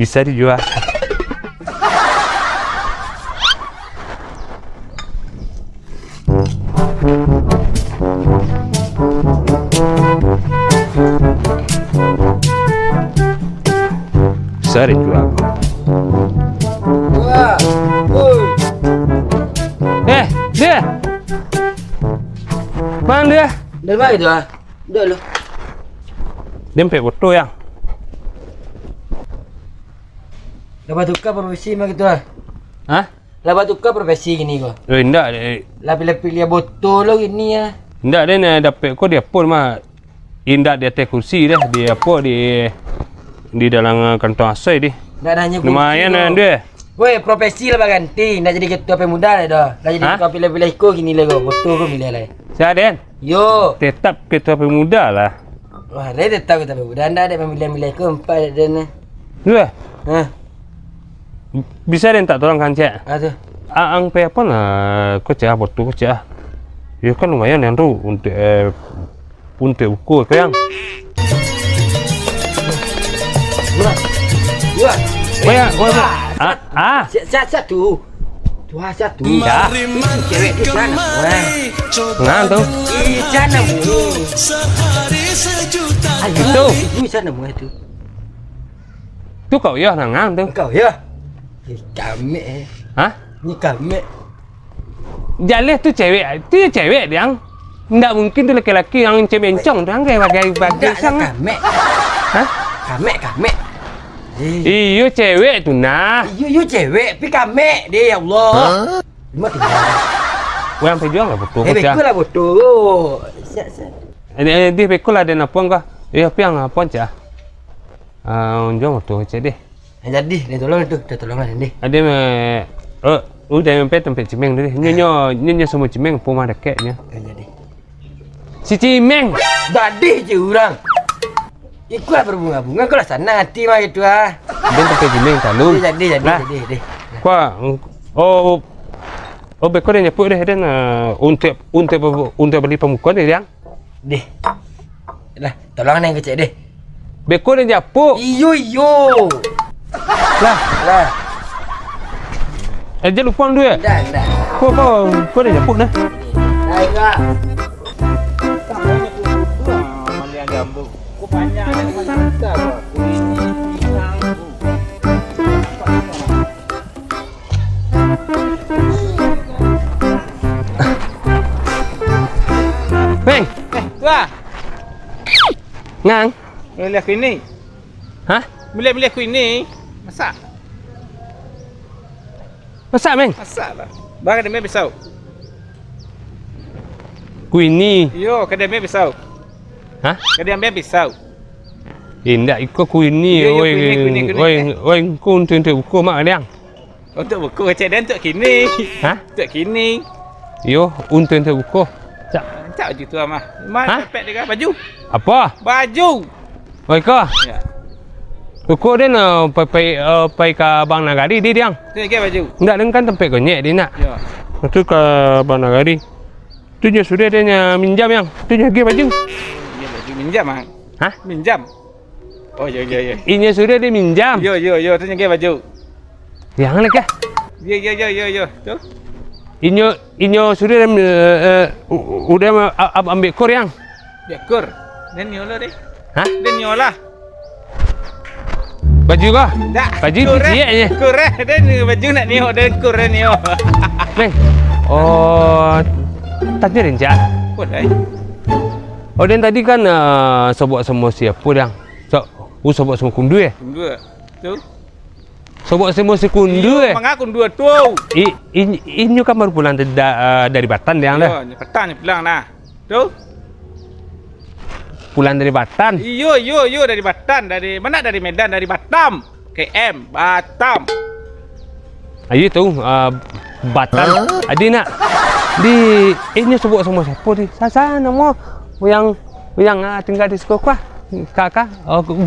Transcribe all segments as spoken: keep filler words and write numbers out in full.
Bisa dijua. Bisa dijua. Wah, woi. Eh, dia. Bang dia. Dari mana tu, ah? Duduk lu. Dia ampek foto, Yang. Lah batuka profesi mah gitu, ah. Hah? Lah batuka profesi kini ko. Eh, indak, deh. Lah pilih-pilih boto lo kini, ah. Indak, deh, nah, dapek ko di apo mah. Indak di ateh kursi deh, di apo, di, di dalam kantong asai deh. Indak nanyo kursi. Lumayan tu. Weh, profesi lah baganti, indak jadi ketua pemuda lai doh. Lah jadi, hah? Tukang pilih-pilih iko kini lai ko, boto ko pilih lai. Sia den? Yo. Tetap ketua pemuda lah. Wah, lai tetap ketua pemuda, ndak ado pamilihan-pamilihan iko, empat ado ni. Wah. Hah? Bisa den tak tolong kan, Cek? Ah, tu. Ang pai apo nah, ko, Cek, ah, boto ko, Cek, ah. Yo kan lumayan yang tu untuk, eh, Untuak buko tu, Yang. Wah. Wah. Wah, ya, wah, wah. Ah, ah. Siap, siap, siap tu. Tu, ah, siap tu. Ya. Cewek tu sana. Wah. Nah, tu. Eh, sana, Bu. Ayo, itu. Itu sana, Bu, itu. Tu kau yo, nangang tu. Kau yo. Eh, kamek, eh. Hah? Ni kamek. Jaleh tu cewek, tu yo cewek, Diang. Ndak mungkin tu laki-laki yang encem-encong tu, angkai bagai-bagai. Ndak lah, sangat. Kamek. Hah? Kamek, kamek. Eh. Iyo, cewek tu nah. Iyo, iyo, cewek, pi kamek deh, ya Allah. Hah? Lima tinggal. Urang pai juo lah boto. Eh, ko, Cah. Beko lah boto. Siap, siap. Eh, eh, di beko lah den apo ko. Eh, apo yang apo, Cah? Ah, unjuang boto, Cah, deh. Eh, jadi, den tolong tu, den tolong lah, deh. Ado me, oh, udah sampai tampek Cimeng tu, deh. Nyo, nyo, nyo, nyo samo Cimeng, apo mah dakeknyo. Eh, jadi. Si Cimeng. Jadi je urang. Ikulah berbunga-bunga, kau lah sanang ati mah gitu ah. Den tampek Cimeng talu. Jadi, jadi, jadi, nah, jadi, deh. Kua, oh, oh, beko den japuik deh, den, eh, untuak, untuak, untuak bali pamuko deh, Diang. Deh. Lah, tolong nang kecek deh. Beko den japuik. Iyo, iyo. Lah. Lah. Eh, jan lupo ang tu, eh? Ndak, ndak. Ko, ko, ko den japuik nah. Lah, iyo. Ko panjang ni, mantap, ko. Ini pisang, ko. Meng. Eh, tuah. Ngang. Milih aku ini. Hah? Milih-milih aku ini. Masak. Masak, Meng? Masak lah. Bang, ada main pisau. Kuini. Yo, kada main pisau. Hah? Kada main pisau. Eh, indak, iko kuini, yo, yo, oi, kuini, kuini, kuini. Oi, oi, engko untuak, untuak buko, mak, Diang. Untuak buko, kecek den untuak kini. Hah? Untuak kini. Yo, untuak, untuak buko. Cak. Cak baju tu, Amah. Hah? Mana pepek dia, baju? Apo? Baju. Oi, ko. Ya. Buko den, eh, pai, pai, eh, pai ka Bang Nagari, di, Diang. Tu, ke baju. Indak, den kan tampek gonyek, di, nak. Ya. Tu ka Bang Nagari. Tu nyo sudah den, eh, minjam, Yang. Tu nyo agiah baju. Agiah baju minjam, ah. Hah? Minjam. Oh, iyo, iyo, iyo. Inyo suruah dia minjam. Iyo, iyo, iyo, tu nyo agiah baju. Yang mana kah? Iyo, iyo, iyo, iyo, iyo. Tu. Inyo, inyo suruah dia, eh, eh, u-, u-, udah ma-, a-, a-, ambiak kur, Yang. Ambiak kur. Den nio lah, deh. Hah? Den nio lah. Baju kah? Ndak. Baju kur, eh. Kecil je. Kur, eh. Den baju nak nio, den kur, eh, nio. Neng. Oh, tadi rencak. Apa dah, eh? Oh, den tadi kan, ah, sobok samo siapo, Dang? So, uh, sobok samo Kundu, eh? Kundu, eh? Tu. Sobok samo si Kundu, eh? Iyo, manga Kundu tu? I-, in-, inyo kan baru pulang da-, da-, ah, dari Batan, Dang, dah. Iyo, Batan pulang, nah. Tu. Pulang dari Batan? Iyo, iyo, iyo, dari Batan. Dari mana? Dari Medan, dari Batam. K M, Batam. Ayo tu, ah, Batam. Hah? Adi nak. Di, eh, inyo sobok samo siapo di? Sa-, sa-, namo? Uyang, Uyang, ah, tingga di siko kuah. Ka, ka, oh, ku-,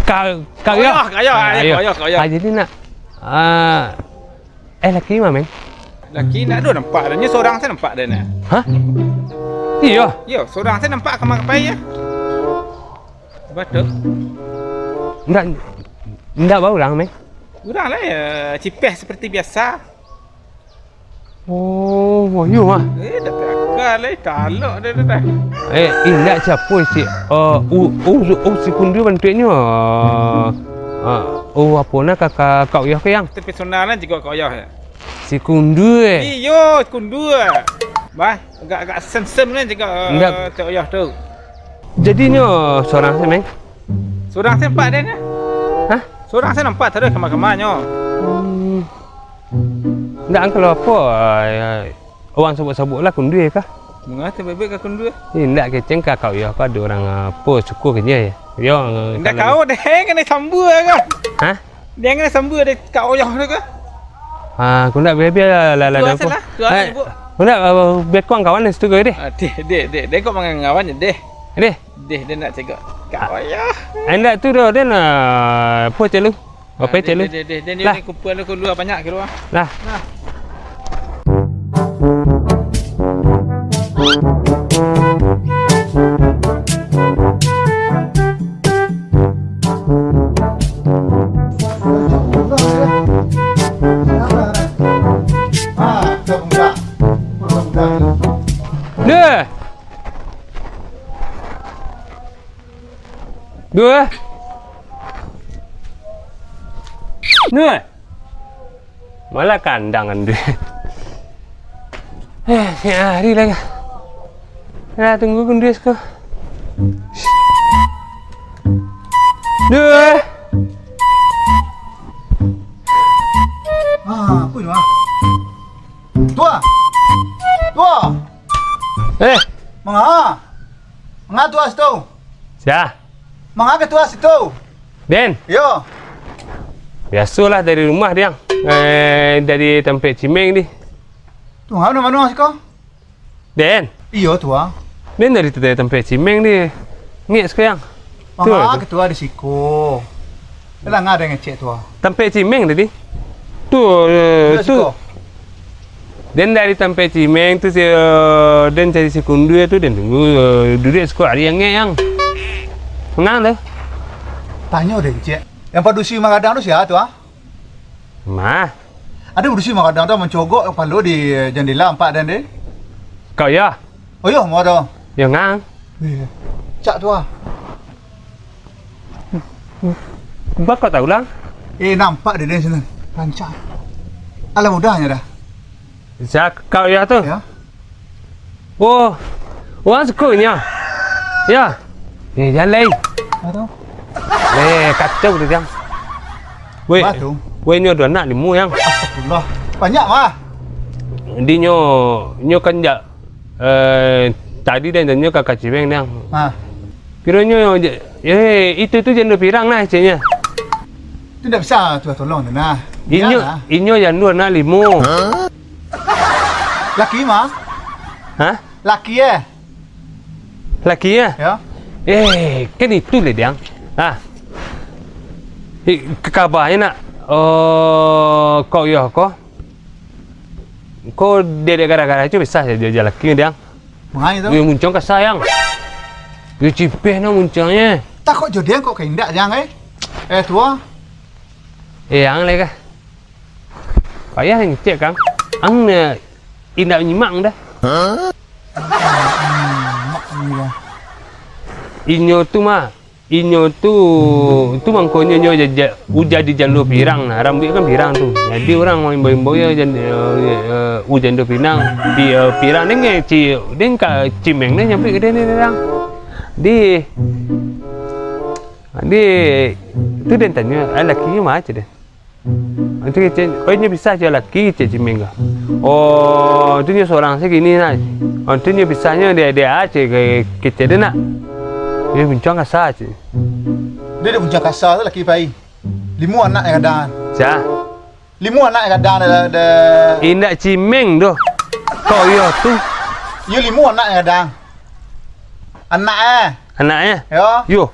ka, ka, Koyoh, koyoh, ah, ayo, ayo. Koyoh, koyoh. Ah, jadi nak, ah, eh, laki ma, Meng? Laki nak ado nampak dah. Nyo sorang sajo nampak dah, nah. Hah? Iyo? Iyo, sorang sajo nampak kamar kapai, ya. Batua. Ndak, Indak ba urang, Meng? Urang lah, ya, cipeh seperti biasa. Oh, iyo, ah. Eh, dah takah lah, talok dah, dah, dah. Eh, indak, siapo, si, eh, u, u, u, si Kundu bantuaknyo, eh, eh, u, apo nah, ka, ka, Kak Uyah ko, Yang? Itu personal lah, jiko Kak Uyah, ya. Si Kundu, eh. Iyo, Kundu, eh. Bah, agak-agak sem-sem lah, jiko, eh, Kak Uyah tu. Jadinyo, sorang se, Meng? Surang se nampak den, yo? Hah? Surang se nampak taruih kama-kamanyo. Hmm. Ndak, kalau apo, ah, urang sabuik-sabuik lah Kundu kah? Manga tu bebek ka Kundu? Eh, ndak, kecek ka Kak Uyah ko ado urang, ah, apo, suko ka inyo, yo? Yo, ndak, kalau kau deh, kanai sambua ko. Hah? Deh kanai sambua deh Kak Uyah tu ko. Ah, aku ndak, bia-bia lah, lah, lah. Aku ndak, ah, bia kawan-kawan di situ ko deh. Ah, deh, deh, deh, deh, kok mangawan je deh. Deh. Deh, den nak cegak. Kak Uyah. Indak tu doh, den, ah, apo celu? Apo celu? Deh, deh, deh, deh, lah. Kumpulan tu kalua banyak, kalua. Lah. Lah. Deh. Duh. Duh. Malah kandang kan, duh. Eh, siap hari lah. Lah, tunggu kan, duh, siko. Duh. Ah, apa ni, ah? Tua. Tua. Eh. Manga? Manga tua situ? Sia? Manga ka tua situ? Den? Yo. Biasolah dari rumah, Diang. Eh, dari tampek cimeng di. Tu, manga mano siko? Den? Iyo, tua. Den dari, dari tampek cimeng di. Ngek siko, Yang. Manga ka tua di siko. Lah, ngadang ngecek tu, ah. Tampek cimeng tadi. Tu, eh, tu. Siko. Den dari tampek cimeng tu, si, eh, den cari si Kundu tu, den tunggu, eh, duduak siko ari angek, Yang. Mangang tu? Tanyo den, cek. Yang padusi magadang tu sia tu, ah? Mah. Ado padusi magadang tu mancogok kapalo di, eh, jandela ampak den, deh. Kau ya? Oh, iyo, mau tu. Yo, ngang. Iyo. Cak tu, ah. Baa kau tahu, Lang? Eh, nampak dek den sinan. Rancak. Alah, mudahnyo dah. Sia kau ya tu? Ya. Oh, urang suko inyo. Ya. Eh, jan lai. Aduh. Eh, kacau tu, Diang. Weh, weh, nyo ado anak limo, Yang. Astagfirullah. Banyak, mah. Di nyo, nyo kan jak Eh, tadi den tanyo ka, ka cimeng, Diang. Ha. Kironyo, eh, itu tu jando pirang lah, ceknyo. Tu ndak bisa, tu tolong tu nah. Inyo, inyo jando anak limo. Laki mah? Hah? Laki, eh? Laki, eh? Yo. Eh, kan itu lah, Diang. Ah. Eh, ka-, kabanyo nak, oh, kok yo ko? Ko dek gara-gara tu bisa jo jalaki, Diang. Mangai tu? Yo, muncuang kasa, Yang. Yo, cipeh no muncuangnyo. Takok jo den kok ka indak, Diang, eh. Eh, tua. Eh, ang lai kah? Payah ngecek, Kang. Ang ne indak nyimak dah. Hah? Inyo tu mah Inyo tu, tu mangkonyo nyo ja-, ja-, uja di jando pirang nah, rambuik kan pirang tu. Jadi urang maimbau-imbau yo jan-, eh, eh, uja jando pinang, pi-, eh, pirang den, eh, ci-, den ka cimeng den nyampuik ka den ni, Diang. Di, di, tu den tanyo, ah, lakinyo ma cek den. Antu kecek, "Oh, inyo bisa jo laki," cek cimeng ko. "Oh, tu nyo sorang se kini nah. Oh, tu nyo bisanyo dek, dek a," cek ke-, kecek den nak. Inyo muncuang kasa, cek. Dek, dek muncuang kasa tu laki pai. Limo anak nyo gadang. Sia? Limo anak nyo gadang dah, dah. Indak cimeng doh. Kok iyo tu? Iyo, limo anak nyo gadang. Anak, eh. Anak, eh? Yo. Yo.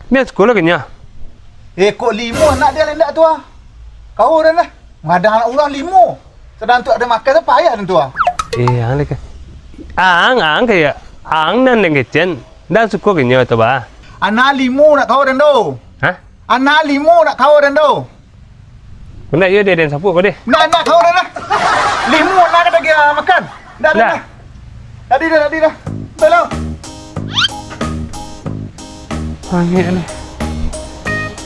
Nian sikolah ka nyo? Eh, kok limo anak den indak tu, ah? Kau den lah. Magadang anak urang limo. Sadang tu ado makan tu payah den tu, ah. Eh, ang lai ka. Ang, ang kaya, ang nan den kecek. Ndak suko ka nyo tu, bah. Anak limo nak kau den tu. Hah? Anak limo nak kawa den tu. Kau nak iyo deh, den sapuik kau deh. Nak, nak kawa den lah. Limo nak ka tagih makan. Dah, dah, dah. Tadi dah, tadi dah. Tolong. Angek ni.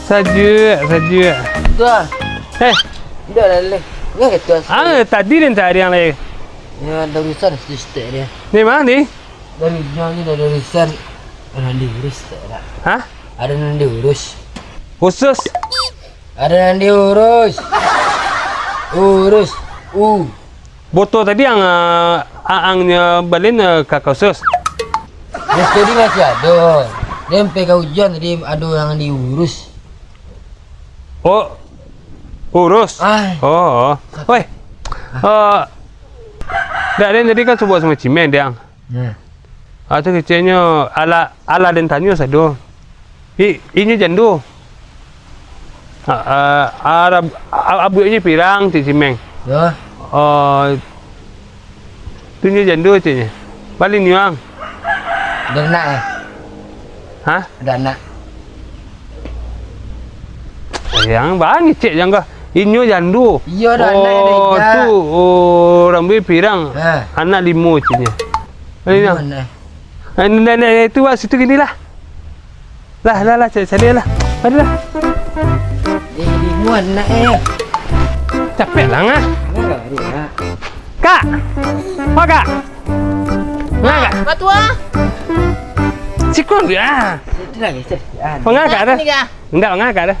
Sajuak, sajuak. Tuan. Eh. Dah lah leh. Ingat ke tuan? Ah, tadi den cari yang lain. Ya, ada urusan sedikit dia. Ni mah ni? Dari jauh ni dah ada urusan. Ada nan diurus tak, Kak? Hah? Ada nan diurus. Khusus? Ada nan diurus. Urus. U. Boto tadi ang, ah, ang nyo balin, ah, ka khusus. Boto tadi masih ada. Dia sampai ka ujuang tadi ada yang diurus. Oh, urus? Ai. Oh, oh. Weh. Ah. Eh, dak, den tadi kan subuah samo Cimeng, Dang. Nah. Ah, tu keceknyo, alah, alah den tanyo sado. I-, inyo jando. Ah, ah, ah, ab-, ab-, abuaknyo pirang, cek Cimeng. Yo. Oh, tu nyo jando, ceknyo. Paling niang. Ado anak, eh? Hah? Ado anak. Yang bangih cek yang kah? Inyo jando. Iyo, ado anak, ado ijak. Oh, tu, oh, rambuik pirang. Ha. Anak limo, ceknyo. Limo anak. Ah, ndak, ndak, itu, Wak, situ gini lah. Lah, lah, lah, cari, cari lah. Mari lah. Eh, limo anak, eh. Capek lah, ngah. Enggak, enggak. Kak! Wah, Kak! Nah, Kak. Apa tu, ah? Siko dia. Itu lagi, Cek. Ah. Manga, Kak, dah? Ni, Kak. Indak, manga, Kak, dah?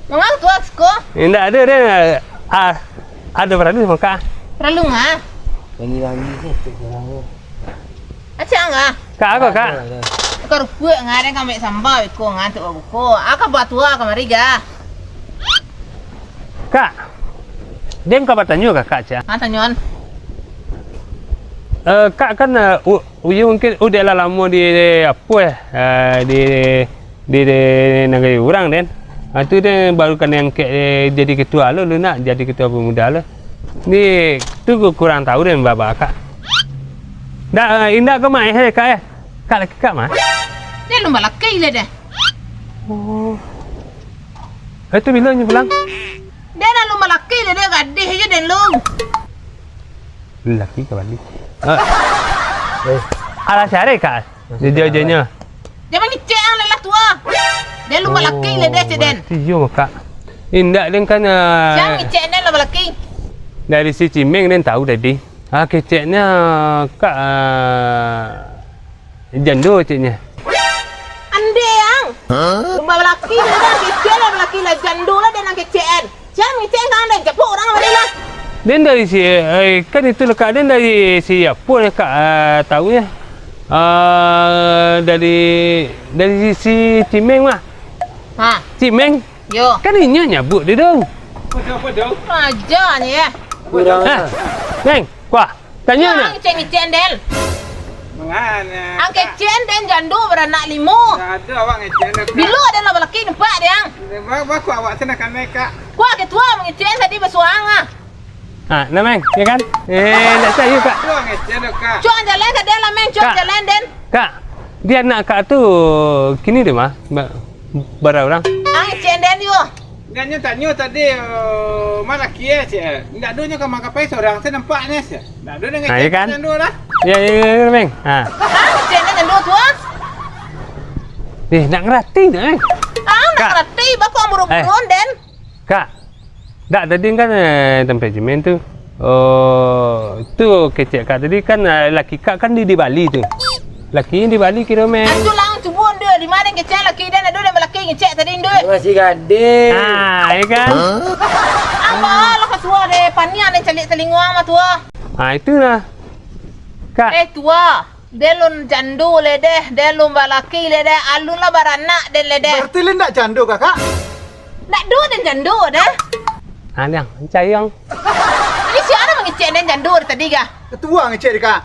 Manga tu, ah, siko? Indak ada, dia, ah, ada paralu sama Kak. Paralu, ngah? Wangi-wangi, Cek, Cek, kurang tu. Acak, ngah? Kak, apa, Kak? Ada, ada. Karupuak, ngah, ada kami sambal, iko, ngah, tu buko. Ah, ka batua, kamari, ga. Kak, den ka batanyo ka Kak, Cak. Ha, tanyoan. Eh, Kak kan, eh, u-, uyo mungkin udah lah lamo di, di apo, eh, eh, di, di, di nagari urang, den. Ha, tu den baru kanai angkek, eh, jadi ketua lo, lo nak jadi ketua pemuda lo. Ni, tu ku-, kurang tahu den baba Kak. Ndak, eh, indak ko mah, eh, Kak, eh. Kak laki Kak mah? Den lumba laki lah deh. Oh. Eh, tu bilo nyo pulang? Den lah lumba laki lah deh, gadih aja den lu. Laki ka bali. Eh. Eh. Alah cari Kak. Jauh-jauhnyo. Jan mangecek ang lah tua. Den lumba laki lah deh, cek den. Iyo, Kak. Indak, den kan, ah, jan mangecek den lumba laki. Dari si Cimeng den tahu tadi. Ah, keceknyo, Kak, ah, jando, ceknyo. Andeh ang. Hah? Lumba balaki, kecek lah balaki lah, jando lah, den ang kecek an. Sia mangecek ang, den capuk urang kamari lah. Den dari si, eh, kan itu lah, Kak, den dari si apo ni, Kak, ah, tahu ya? Ah, dari, dari si Cimeng mah. Ha. Cimeng. Yo. Kan inyo nyabuik di dong. Aja nyo ya. Kurang. Ha. Neng, kuah. Tanyo nah. Ang kecek-kecek den. Mangana? Ang kecek den jando baranak limo. Ado awak ngecek den, Kak. Bilo den lah balaki nampak deh ang. Ba-, baku awak tu nak kanai, Kak. Kuah ketua mangecek tadi basuang ah. Ah, nah, Meng, ya kan? Eh, ndak sayo, Kak. Cuak ang jalan ka den lah, Meng. Cuak ang jalan den. Kak, di anak Kak tu kini di ma? Ba-, bara urang? Ang cek den yo. Nyo tanyo tadi, eh, ma laki eh, cek. Ndak ado nyo ka manggapai surang tu nampak nyo, cek. Ndak ado nyo. Nah, ya kan? Ndak ado lah. Ya, ya, ya, ya, Meng. Ha. Ang cek den ndak ado tu ah. Eh, ndak ngarati tu, Meng. Ang ndak ngarati, bako ang buru-buru den. Kak, dak tadi kan, eh, tampek Cimeng tu. Oh, tu kecek Kak tadi kan, eh, laki Kak kan di, di Bali tu. Laki di Bali kiro, Meng. Aduh lah, cubo ndu, di ma kecek laki den, ado den balaki ngecek tadi ndu. Masih gadih. Ah, ya kan? Ang ba lah katua deh, paniang den caliak talingo ang mah tua. Ah, itulah. Kak. Eh, tua. Den lun jando le deh, den lun balaki le deh, alun lah baranak den le deh. Berarti le ndak jando, Kakak? Ndak do den jando deh. Ah, Liang, cayang. Ini sia nan mangecek den jando dari tadi kah? Ketua ngecek dek Kak.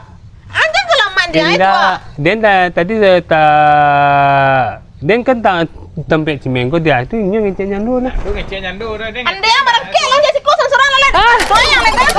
Anjang kalaman dia itu. Indak, den dah tadi dah ta-, den kan ta-, tampek Cimeng ko dia tu inyo ngecek jando lah. Tu ngecek jando dah, den. Andai yang barangkek lah, jadi kau sorang-sorang lah, lah. Ah. Doyang lah, kan?